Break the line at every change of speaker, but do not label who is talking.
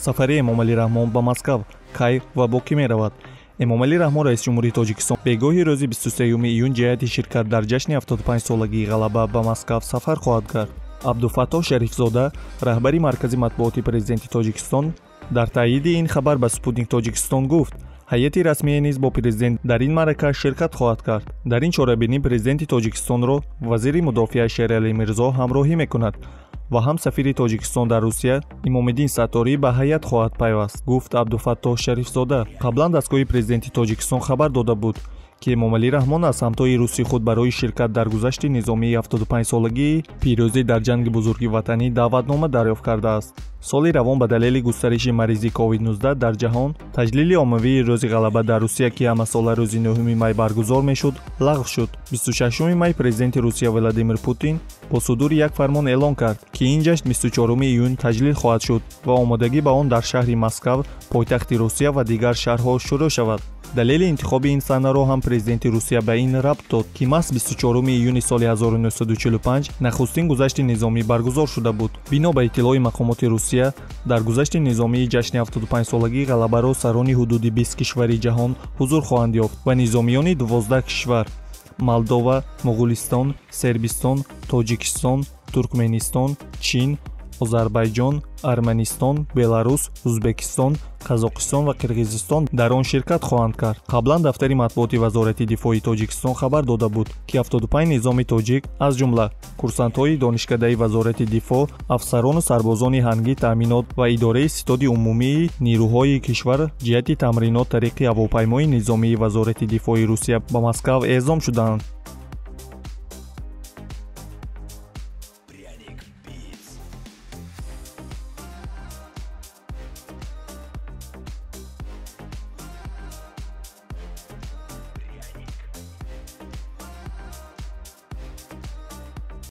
Сафари Эмомалӣ Раҳмон ба Москав кай ва бо кӣ меравад? Эмомалӣ Раҳмон, раисҷумҳури Тоҷикистон, бегоҳи рӯзи 23 июн ҷиҳати ширкат дар ҷашни 75-солагии Ғалаба ба Москав сафар хоҳад кард. Абдуфаттоҳ Шарифзода, раҳбари маркази матбуоти президенти Тоҷикистон, дар таъйиди ин хабар ба Спутник Тоҷикистон гуфт, ҳайати расмие низ бо президент дар ин маърака ширкат хоҳад кард. Дар ин чорабинӣ президенти Тоҷикистонро вазири мудофиа Шералӣ Мирзо ҳамроҳӣ мекунад ва ҳам сафири Тоҷикистон дар Русия Имомиддин Сатторӣ ба ҳайат хоҳад пайваст, гуфт Абдуфаттоҳ Шарифзода. Қаблан дастгоҳи президенти Тоҷикистон хабар дода буд, ки Эмомалӣ Раҳмон аз ҳамтои русии худ барои ширкат дар гузашти низомии 75-солагии пирӯзӣ дар ҷанги бузурги ватанӣ даъватнома дарёфт кардааст. Соли равон ба далели густариши маризии COVID-19 дар ҷаҳон таҷлили оммавии Рӯзи Ғалаба дар Русия, ки ҳамасола рӯзи 9 май баргузор мешуд, лағв шуд. 26 май президенти Русия Владимир Путин бо судури як фармон эълон кард, ки ин ҷашн 24 июн таҷлил хоҳад шуд ва омодагӣ ба он дар шаҳри Москав, пойтахти Русия, ва дигар шаҳрҳо шурӯъ шавад. Далели интихоби ин санаро ҳам президенти Русия ба ин рабт дод, ки маҳз 24 июни соли 1945 нахустин гузашти низомӣ баргузор шуда буд. Бино ба иттилои мақомоти Русия, дар гузашти низомии ҷашни 75-солагии Ғалабаро сарони ҳудуди 20 кишвари ҷаҳон ҳузур хоҳанд ёфт ва низомиёни 12 кишвар: Молдова, Моғулистон, Сербистон, Тоҷикистон, Туркменистон, Чин, Озарбайҷон, Арманистон, Беларус, Ӯзбекистон, Қазоқистон ва Қирғизистон дар он ширкат хоҳанд кард. Қаблан дафтари матбуоти Вазорати дифои Тоҷикистон хабар дода буд, ки 75 низоми тоҷик, аз ҷумла курсантҳои донишкадаи Вазорати дифоъ, афсарону сарбозони ҳангӣ таъминот ва идораи ситоди умумии нирӯҳои кишвар ҷиҳати тамринот тариқи ҳавопаймои низомии Вазорати дифои Русия ба Москав эъзом шуданд.